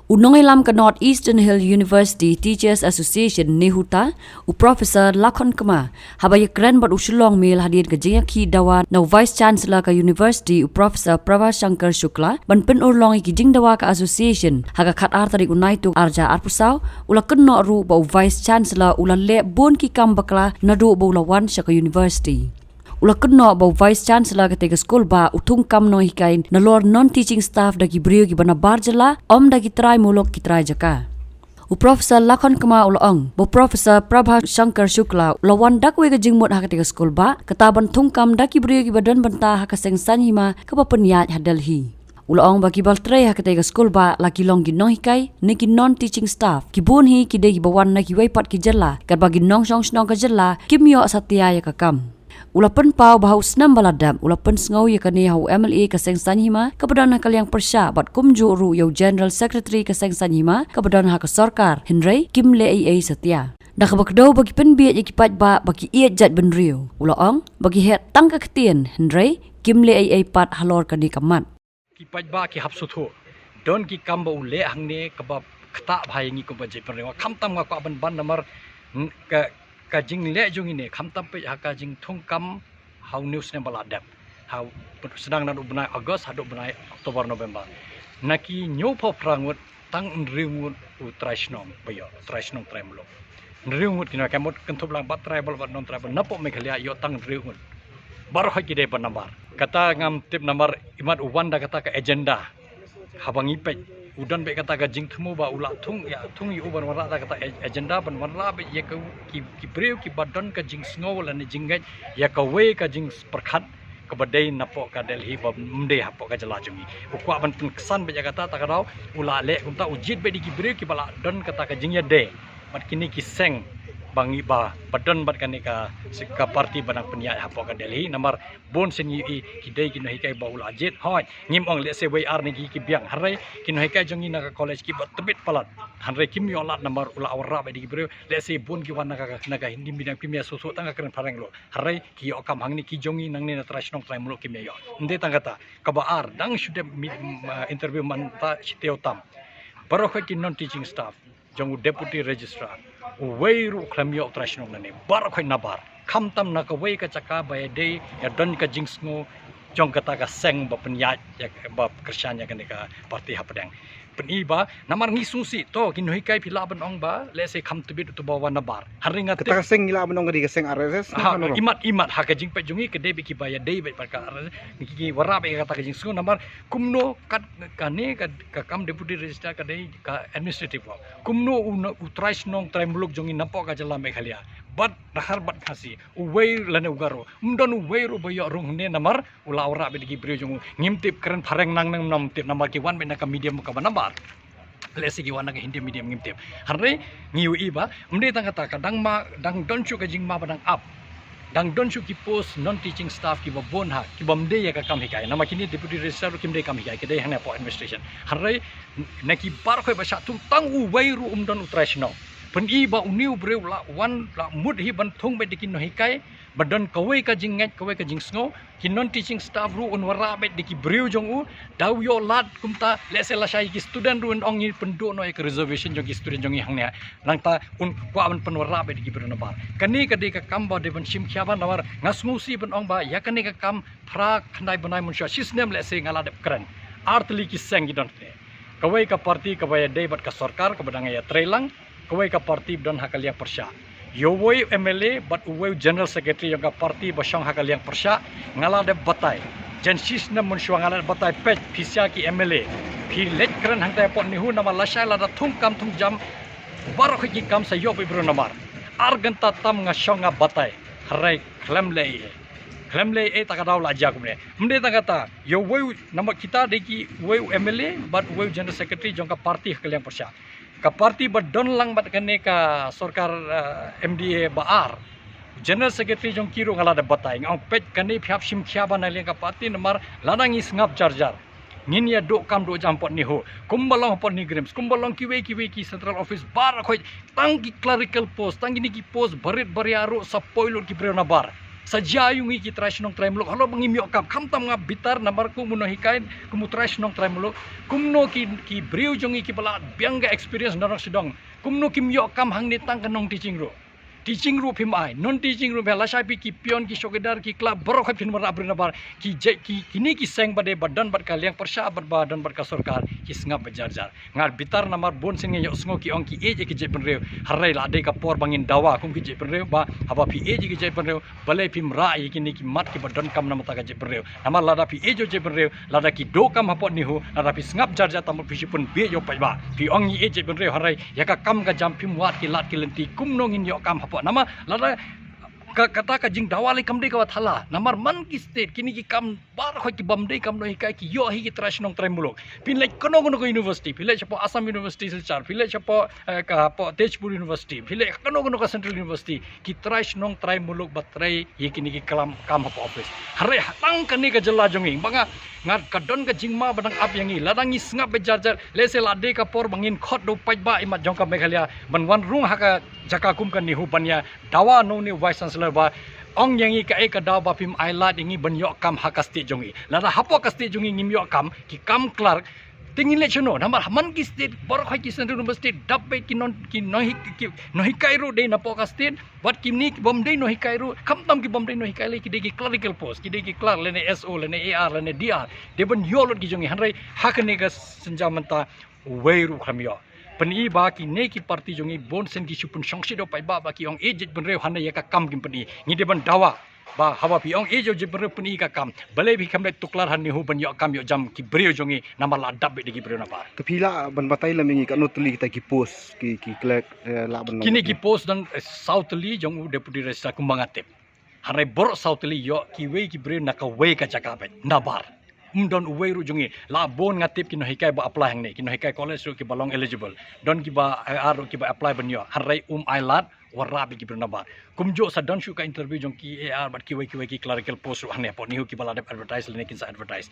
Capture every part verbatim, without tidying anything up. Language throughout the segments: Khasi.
U nongïalam ka North Eastern Hill University Teachers Association, NEHUTA, u Professor Lakhon Kma, haba ïakren bad u Shillong Mail hadien ka jingïakhih dawa na u Vice Chancellor ka University, u Professor Prabha Shankar Shukla, ban pynurlong ïa ki jingdawa ka association ha ka khatar tarik u Naitung arhajar arphew saw, u la kynnoh ruh ba u Vice Chancellor u la leh bun ki kam bakla naduh ba u la wan sha ka university. U la kynnoh ba u Vice Chancellor katei ka skul bah u thung kam nonghikai nalor non teaching staff da ki briew kiba nabar jylla, ym da ki trai muluk ki trai jaka. U Professor Lakhon Kma u la ong ba u Professor Prabha Shankar Shukla u la wan da kawei ka jingmut ha katei ka skul bah, kata ban thung kam da ki briew kiba don bynta ha ka seng saiñ hima kaba pynïaid ha Delhi. U la ong ba kiba trei ha katei ka skul bah la ki long ki nonghikai ne ki non teaching staff, ki bun hi ki dei kiba wan na kiwei pat ki jylla, katba ki nongshong shnong ka jylla kim ïoh satia ïa ka kam. U la pynpaw ba ha u snem ba la dep u la pynsngew ïa kane ha u MLA ka seng saiñ hima kaba don ha ka liang pyrshah bad kumjuh ruh ïa u General Secretary ka seng saiñ hima kaba don ha ka sorkar, hynrei kim leh ei ei satia. Da kaba kdew ba ki pynbiej ïa ki paidbah ba ki ïeit jaitbynriew, u la ong ba ki heh tang ka ktien, hynrei kim leh ei ei pat halor kane ka mat. Ki paidbah ki hap sngewthuh, don ki kam ba u leh hangne kaba ktah bha ïa ngi kum ka jaitbynriew. Khamtam nga kwah ban ban namar, n-, ka, ka jingleh jong ngi ne khamtam peit ha ka jingthung kam ha une u snem ba la dep, ha u sdang naduh u bnai August haduh u bnai October, November. Na ki hynñiewphew phra ngut, tang hynriew ngut u trai shnong ba ïoh, trai shnong trai muluk. Hynriew ngut ki nonghikai, mut kynthup lang bad tribal bad non tribal, napoh Meghalaya ïoh tang hynriew ngut. Baroh khoit ki dei ba nabar. Kata ngam tip namar imat u wan da kata ka agenda. Haba ngi peit, u don beit kata ka jingthmu ba u la thung ïa, thung ïa u ban wanrah da kata a-, agenda ban wanrah beit ïa ka, ki, ki briew kiba don ka jingsngew lane jingngeit ïa kawei ka jingpyrkhat kaba dei napoh ka Delhi bym dei hapoh ka jylla jong ngi. U kwah ban pynksan beit ïa kata, ta ka daw u la leh kumta, u jied beit ïa ki briew kiba la don kata ka jingïadei bad kine ki seng ba ngi ba, ba don bad kane ka, ka party ba nang pynïaid hapoh ka Delhi. Namar bun sien ngi ïohi ki dei ki nonghikai ba u la jied. Hooid, ngim ong lehse wei ar ne ki, ki biang. Hynrei ki nonghikai jong ngi na ka college kiba tbit palat, hynrei kim ïoh lad namar u la wanrah beit da ki briew. Lehse bun ki wan na ka, na ka Hindi medium, kim ïa shu shu tang ka kren phareng lo. Hynrei ki ïoh kam hangne, ki jong ngi nangne na trai shnong trai muluk kim ïa ïoh. Ym dei tang kata, kaba ar, dang shu dep mi, m-, interview mynta shi taïew tam. Baroh khoit ki non teaching staff jong u Deputy Registrar, uwei ruh khlem ïoh u trai shnong nangne, baroh khoit nabar. Khamtam na kawei ka jaka ba ïadei, ïa don ka jingsngew jong kata ka seng ba pynïaid, ïa ba kyrshan ïa kane ka party hapdeng. Pyni ba namar ngi sngewsih, to ki nonghikai phi lah ban ong ba lehse kham tbit uto ba wan nabar. Hynrei nga tip kata ka seng ngi lah ban ong ka dei ka seng RSS ne, ha, imat, imat ha ka jingpeit jong ngi ka dei beit kiba ïadei beit bad ka RSS. Ngi, ngi wanrah beit kata ka jingsngew namar kumno kat kane ka, ka kam Deputy Registrar ka dei ka administrative work. Kumno u na, u trai shnong trai muluk jong ngi napoh ka jylla Meghalaya, bad Dhar bad Khasi, uwei lane u Garo, ym don uwei ruh ba ïoh rung hangne namar u la wanrah beit da ki briew jong u. Ngim tip, kren phareng nangne ngam tip namar ki wan beit na ka medium kaba nabar. Lehse ki wan na ka Hindi medium ngim tip. Hynrei ngi ïohi ba ym dei tang kata, ka dang ma, dang don shuh ka jingma ba dang ap. Dang don shuh ki post non teaching staff kiba bun ha, kiba ym dei ïa ka kam hikai. Namar kine Deputy Registrar ruh kim dei kam hikai, ki dei hangne hapoh administration. Hynrei na ki baroh khoit ba shah thung, tang uwei ruh um don u trai shnong. Pyni ba une u briew la wan, la mut hi ban thung beit da ki nonghikai ba don kawei ka jingngeit, kawei ka jingsngew. Ki non teaching staff ruh un wanrah beit da ki briew jong u, da u ïoh lad kumta, lehse lashai ki student ruh un ong ngi pynduh noh ïa ka reservation jong ki student jong ngi hangne. Nangta un kwah ban pynwanrah beit da ki briew nabar. Kane ka dei ka kam ba dei ban shim khia bha namar nga sngewsih ban ong ba ïa kane ka kam phra khyndai bnai mynshuwa, shi snem lehse nga la dep kren. Ar tylli ki seng ki don te. Kawei ka party kaba ïadei bad ka sorkar kaba dang ïatrei lang, kawei ka party ba don ha ka liang pyrshah. Ïa uwei u MLA bad uwei u General Secretary jong ka party ba shong ha ka liang pyrshah, nga la dep batai. Jan shi snem mynshuwa nga la dep batai, peit, phi sha ki MLA, phi leit kren hangtai hapoh NEHU namar lashai lada thung kam thung jam, baroh khoit ki kam sa ïoh beit briew namar. Ar kynta tam nga shong nga batai. Hynrei khlem leh ei ei. Khlem leh ei ei, ta ka daw la jia kumne. Ym dei tang kata, ïa uwei u, namar kita dei ki uwei u MLA bad uwei u General Secretary jong ka party ha ka liang pyrshah. Ka party ba don lang bad kane ka sorkar, eh, MDA ba ar, General Secretary jong ki ruh nga la dep batai, nga ong peit kane phi hap shim khia bha na liang ka party namar lada ngi sngap jar jar, ngin ïa duh kam duh jam hapoh NEHU, kumba long hapoh NEIGRIHMS, kumba long kiwei kiwei ki central office baroh khoit, tang ki clerical post, tang kine ki post barit baria ruh sa poi lut ki briew nabar. Sa jia ïa ngi ki trai shnong trai muluk, halor ba ngim ïoh kam. Khamtam nga bitar namar kum u nonghikai, kum u trai shnong trai muluk, kumno ki, ki briew jong ngi kiba la biang ka experience na nong sdang, kumno kim ïoh kam hangne? Tang ka nong teaching ruh, teaching ruh phim ai, non teaching ruh phim ai. Lashai phi ki peon, ki chowkidar, ki clerk, baroh khoit phin wanrah briew nabar. Ki jait, ki, kine ki seng ba dei ba don bad ka liang pyrshah bad ba don bad ka sorkar, ki sngap beit jar jar. Nga bitar namar bun sien nga ïohsngew ki ong ki ïeit ïa ki jaitbynriew. Hynrei la dei ka por ba ngin dawa kum ki jaitbynriew ba haba phi ïeit ïa ki jaitbynriew, balei phim rah ïa kine ki mat kiba donkam na bynta ka jaitbynriew? Namar lada phi ïeit ïa u jaitbynriew, lada ki duh kam hapoh NEHU, lada phi sngap jar jar, tang ba phi shu pynbieit ïa u paidbah. Phi ong ngi ïeit jaitbynriew, hynrei ïa ka kam ka jam phim wad ki lad ki lynti, kumno ngin ïoh kam hapoh? Namar lada ka, kata ka jingdawa lei kam dei kaba thala. Namar man ki state, kine ki kam baroh khoit ki bym dei kam nonghikai ki ïoh hi ki trai shnong trai muluk. Phi leit kano kano ka university, phi leit shapoh Assam University Silchar, phi leit shapoh, eh, ka hapoh Tezpur University, phi leit kano kano ka Central University, ki trai shnong trai muluk ba trei ïa kine ki kam, kam hapoh office. Hynrei tang kane ka jylla jong ngi, ba nga, nga ka don ka jingma ba dang ap ïa ngi. Lada ngi sngap beit jar jar, lehse la dei ka por ba ngin khot da u paidbah imat jong ka Meghalaya ban wan rung ha ka jaka kum ka NEHU ban ïa dawa na une u Vice Chancellor ba ong ïa ngi kaei ka daw ba phim ai lad ïa ngi ban ïoh kam ha ka state jong ngi. Lada hapoh ka state jong ngi ngim ïoh kam, ki kam clerk, te ngin leit shano? Namar man ki state baroh khoit ki Central University dap beit ki non, ki nonghi-, ki nonghikai ruh dei napoh ka state, bad kine ki bym dei nonghikai ruh, khamtam ki bym dei nonghikai lei, ki dei ki clerical post, ki dei ki clerk lane S O lane A R lane D R. Dei ban ïoh lut ki jong ngi, hynrei ha kane ka synjam mynta uwei ruh khlem ïoh. Pyni ba kine ki party jong ngi bun sien ki shu pynshongshit da u paidbah ba ki ong ïeit jaitbynriew, hynrei ïa ka kam kim pyni. Ngi dei ban dawa ba haba phi ong ïeit jaitbynriew, pyni ka kam. Balei phi khlem leit tuklar ha NEHU ban ïoh kam ïoh jam ki briew jong ngi, namar la dap beit da ki briew nabar. Te phi lah ban batai lem ïa ngi katno tylli kita ki post, ki, ki clerk, eh, lah ban long? Kine ki post don, eh, saw tylli jong u Deputy Registrar kumba nga tip. Hynrei baroh saw tylli ïoh kiwei ki briew na kawei ka jaka beit nabar. Ym don uwei ruh jong ngi. La bun nga tip ki nonghikai ba apply hangne, ki nonghikai college ruh kiba long eligible. Don kiba, eh, ar ruh kiba apply ban ïoh. Hynrei um ai lad, wanrah beit ki briew nabar. Kumjuh sa don shuh ka interview jong ki A R bad kiwei kiwei ki clerical post ruh hangne hapoh NEHU kiba la dep advertise lane kin sa advertise.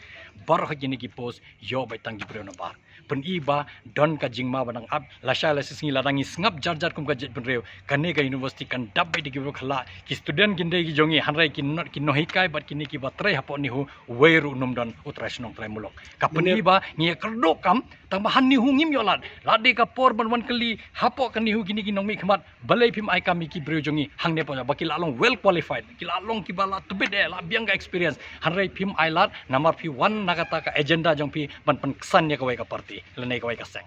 Baroh kine ki post ïoh beit tang ki briew nabar. Pyni ba don ka jingma ba dang ap. Lashai la shisngi lada ngi sngap jar jar kum ka jaitbynriew, kane ka university kan dap beit da ki briew khyllah. Ki student kin dei ki jong ngi, hynrei ki no-, ki nonghikai bad kine kiba trei hapoh NEHU, uwei ruh um don u trai shnong trai muluk. Ka pyni ba ngi ïa kyrduh kam, tang ba ha NEHU ngim ïoh lad. La dei ka por ban wan kylli hapoh ka NEHU kine ki nongmihkhmat, balei phim ai kam ïa ki briew jong ngi hangne hapoh, ba ki la long well qualified, ki la long kiba la tbit eh, la biang ka experience. Hynrei phim ai lad namar phi wan na kata ka agenda jong phi ban pynksan ïa kawei ka party lane kawei ka seng.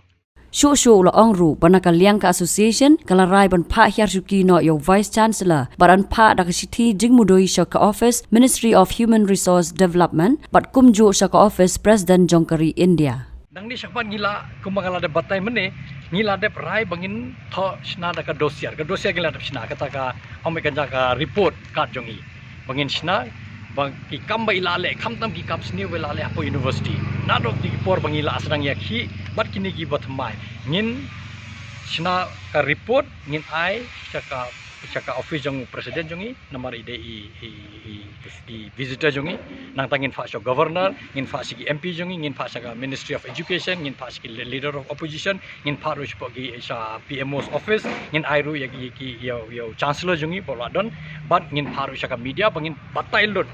Shuh shuh u la ong ruh ba na ka liang ka association ka la rai ban phah hiar shuki noh ïa u Vice Chancellor bad ban phah da ka shithi jingmudui sha ka office Ministry of Human Resource Development bad kumjuh sha ka office President jong ka ri India. Nangne shakhmat ngi la, kumba nga la dep batai mynne, ngi la dep rai ba ngin thoh shna da ka dossier. Ka dossier ngi la dep shna, kata ka, ong beit ka jaka report card jong ngi. Ba ngin shna ba ki kam ba i la leh, khamtam ki kam sniew ba i la leh hapoh university, naduh ki por ba ngi la sdang ïakhih bad kine kiba thymmai. Ngin shna ka report, ngin ai sha ka, sha ka office jong u President jong ngi, namar i dei i, i, i, i visitor jong ngi. Nangta ngin phah sha u Governor, ngin phah sha ki M P jong ngi, ngin phah sha ka Ministry of Education, ngin phah sha ki le-, Leader of Opposition, ngin phah ruh shapoh ki, sha P M O's office, ngin ai ruh ïa ki, ki, ïa, ïa u Chancellor jong ngi ba u la don, bad ngin phah ruh sha ka media ba ngin batai lut,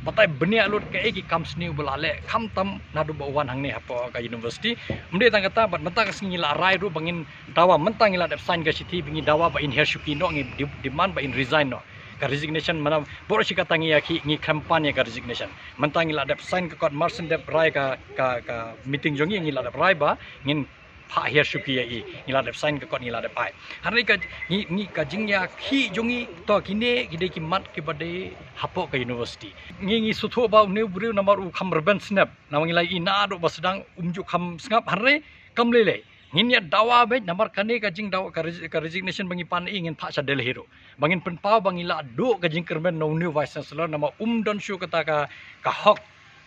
batai bniah lut kaei ki kam sniew ba la leh, khamtam naduh ba u wan hangne hapoh ka university. Ym dei tang kata, bad mynta ka sngi ngi la rai ruh ba ngin dawa, mynta ngi la dep sign ka shithi ba ngi dawa ba in hiar shuki noh, ngi de-, demand ba in resign noh. Ka resignation, mana baroh shi katta ngi ïakhih, ngi khlem pan ïa ka resignation. Mynta ngi la dep sign ka kot, mar shen dep rai ka, ka, ka meeting jong ngi, ngi la dep rai ba ngin phah hiar shuki ïa i. Ngi la dep sign ka kot, ngi la dep ai. Hynrei ka, ngi, ngi ka jingïakhih jong ngi, to kine ki dei ki mat kiba dei hapoh ka university. Ngi, ngi sngewthuh ba une u briew namar u kham rben snep, namar ngi la ïohi naduh ba sdang um ju kham sngap, hynrei kam lei lei. Ngin ïa dawa beit namar kane ka jingdawa, ka resi-, ka resignation ba ngi pan ïa i, ngin phah sha Delhi ruh ba ngin pynpaw ba ngi la duh ka jingkyrmen na une u Vice Chancellor, namar um don shuh kata ka, ka hok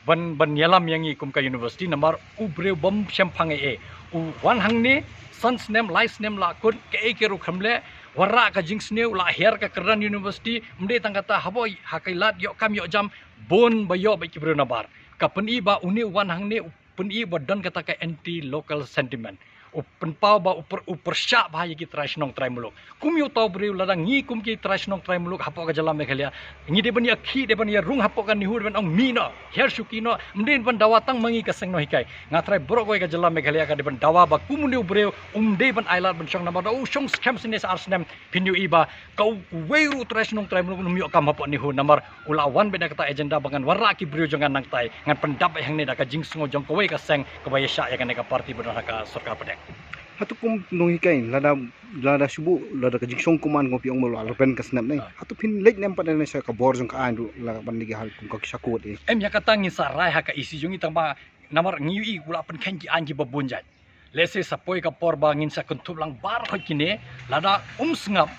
ban, ban ïalam ïa ngi kum ka university, namar u briew bym shemphang ei ei. U wan hangne san snem, lai snem la kut, kaei kaei ruh khlem leh, wanrah ka jingsniew, la hiar ka kyrdan university. Ym dei tang kata, haba ha ka lad ïoh kam ïoh jam, bun ba ïoh beit ki briew nabar. Ka pyni ba une u wan hangne u pyni ba don kata ka anti local sentiment. u pynpaw ba u pyrshah bha ïa ki trai shnong trai muluk. Kum ïa uta u briew, lada ngi kum ki trai shnong trai muluk hapoh ka jylla Meghalaya, ngi dei ban ïa khih, dei ban ïa rung hapoh ka NEHU, dei ban ong mih noh, hiar shuki noh, ym dei ban dawa tang ma ngi ka seng nonghikai. Nga trai baroh kawei ka jylla Meghalaya ka dei ban dawa ba kum une u briew um dei ban ailad ban shong, namar da u shong skhem snem sha ar snem, phin ïohi ba kawei ruh u trai shnong trai muluk um ïoh kam hapoh NEHU, namar u la wan beit na kata agenda ba ngan wanrah ki briew jong nga nangtai, ngan pyndap beit hangne da ka jingsngew jong kawei ka seng kaba ïa shah ïa kane ka party ba don ha ka sorkar pdeng. Hato kum nonghikai, lada, lada shu buh, lada ka jingshong kumne kum phi ong ba la rben ka snep ne. Ah. Hato phin leit ne em pat ne sha ka bor jong ka aiñ ruh, la ban leit ha kum ka sha kot eh. Em, ïa kata ngin sa rai ha ka EC jong ngi, tang ba namar ngi ïohi u la pynkheiñ ki aiñ kiba bun jait. Lehse sa poi ka por ba ngin sa kynthup lang baroh kine, lada um sngap,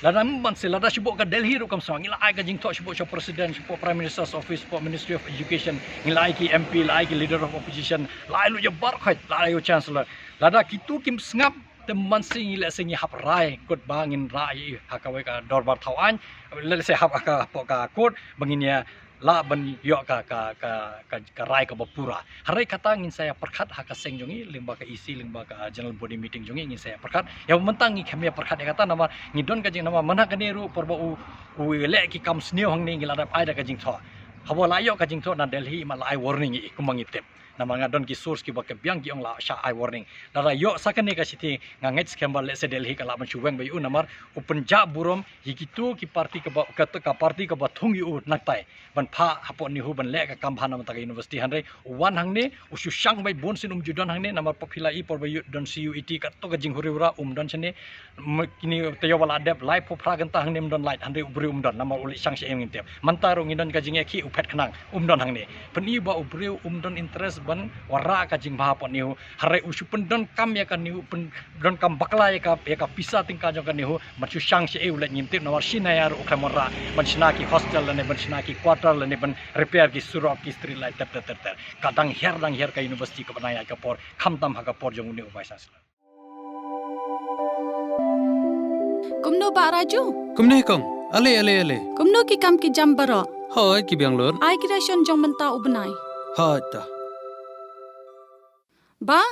lada ym ban se, lada shu buh ka Delhi ruh kam sngap, ngi la ai ka jingthoh shu buh sha President, shu buh Prime Minister's Office, shu buh Ministry of Education, ngi la ai ki MP, la ai ki Leader of Opposition, la ai lut ïa baroh, la ai ïa u Chancellor. Lada kitu kim sngap, te man se ngi, lehse ngi hap rai kot ba ngin rah ïa ha kawei ka dorbar thaw aiñ, lehse hap ha ka, hapoh ka kot ba ngin ïa lah ban ïoh ka, ka, ka, ka, ka rai kaba pura. Hynrei kata ngin sa ïa pyrkhat ha ka seng jong ngi, lyngba ka EC, lyngba ka General Body Meeting jong ngi, ngin sa ïa pyrkhat. Ïa mynta ngi khlem ïa pyrkhat ïa kata namar ngi don ka jing, namar mynta kane ruh por ba u, u leh ki kam sniew hangne ngi la dep ai da ka jingthoh. Haba la ïoh ka jingthoh na Delhi, ma la ai warning ïa i, kumba ngi tip. Namar nga don ki source kiba ka biang ki ong la shah ai warning. Lada ïoh sa kane ka shithi, nga ngeit skhem ba lehse Delhi ka lah ban shu weng beit ïa u, namar u pynjah burom ïa kitu ki party kaba, ka, ka party kaba thung ïa u nangtai ban phah hapoh NEHU ban leh ka kam bha na bynta ka university, hynrei u wan hangne u shu shang beit, bun sien um ju don hangne, namar pop hi la i por ba ïoh don CUET, kato ka jinghuri hura um don shane. Kine taïew ba la dep, laiphew phra kynta hangne ym don light, hynrei u briew um don, namar u leit shang shaei ngim tip. Mynta ruh ngi don ka jingïakhih, u phet khnang, um don hangne. Pyni ba u briew um don interest ban wanrah ka jingbha hapoh NEHU. Hynrei u shu pyndonkam ïa ka NEHU, pyndonkam bakla ïa ka, ïa ka pisa tyngka jong ka NEHU, ban shu shang shaei u leit ngim tip, namar shi naya ruh u khlem wanrah ban shna ki hostel lane ban shna ki quarter lane ban repair ki surok, ki street light, ter ter ter ter. Ka dang hiar, dang hiar ka university kaba nang ïaid ka por, khamtam ha ka por jong une u Vice Chancellor. Kumno Bah Raju? Kumne kong. Ale, ale, ale. Kumno ki kam ki jam baroh? Hooid, ki biang lut. Ai ki ration jong mynta u bnai? Hooid ta. Bah,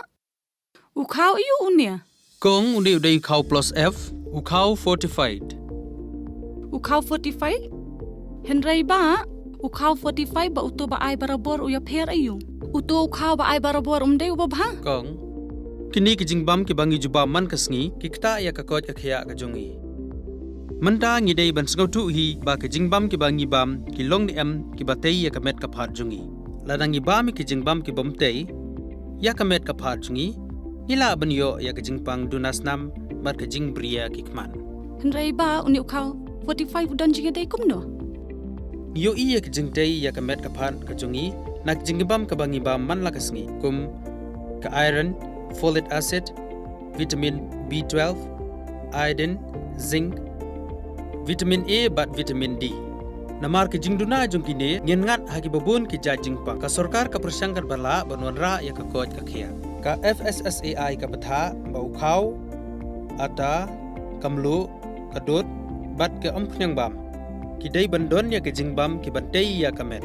u khaw aiu une? Kong, une u dei u khaw plus F, u khaw fortified. U khaw fortified? Hynrei Bah, u khaw fortified bad uto ba ai barabor u ïapher aiu? Uto u khaw ba ai barabor um dei uba bha? Kong, kine ki jingbam kiba ngi ju bam man ka sngi ki ktah ïa ka koit ka khiah ka jong ngi. Mynta ngi dei ban sngewthuh hi ba ki jingbam kiba ngi bam ki long ne em kiba tei ïa ka met ka phad jong ngi. Lada ngi bam ïa ki jingbam kibym tei ïa ka met ka phad jong ngi, ngi lah ban ïoh ïa ka jingpang duna snam bad ka jingbriew ki khmat. Hynrei Bah, une u khaw fortified u don jingïadei kumno? Ngi ïohi ïa ka jingtei ïa ka met ka phad ka jong ngi na ka jingbam kaba ngi bam man la ka sngi, kum ka iron, folic acid, vitamin B twelve, iodine, zinc, vitamin A bad vitamin D. Namar ka jingduna jong kine, ngin ngat ha kiba bun ki jait jingpang. Ka sorkar ka pyrshang katba lah ban wanrah ïa ka koit ka khiah. Ka F S S A I ka bthah ba u khaw, ata, ka mluh, ka dud bad ka umphniang bam ki dei ban don ïa ka jingbam kiban tei ïa ka met.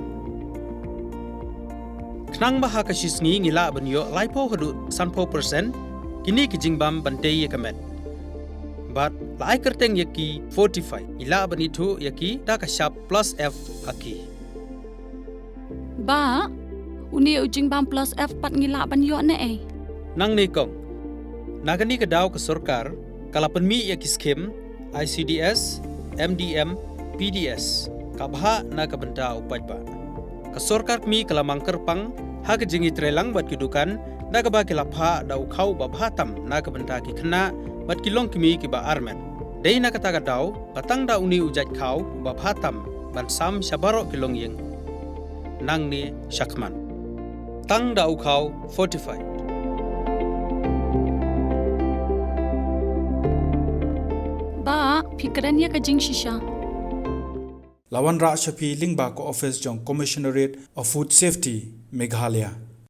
Khnang ba ha ka shi sngi ngi lah ban ïoh laiphew haduh sanphew percent kine ki jingbam ban tei ïa ka met. Bad la ai kyrteng ïa ki fortified, ngi lah ban ithuh ïa ki da ka shap plus F ha ki. Bah, une u jingbam plus F pat ngi lah ban ïoh ne ei? Nangne kong, na kane ka daw ka sorkar ka la pynmih ïa ki skhim I C D S, M D M, P D S, ka bhah na ka bynta u paidbah. Ka sorkar kmie ka la mang kyrpang ha ka jingïatreilang bad ki dukan, da kaba ki la phah da u khaw ba bha tam na ka bynta ki khynnah bad ki longkmie kiba armet. Dei na kata ka daw ba tang da une u jait khaw uba bha tam ban sam sha baroh ki longïing nangne shakhmat. Tang da u khaw fortified. Bah, phi kren ïa ka jingshisha. La wanrah sha phi lyngba ka office jong Commissionerate of Food Safety, Meghalaya.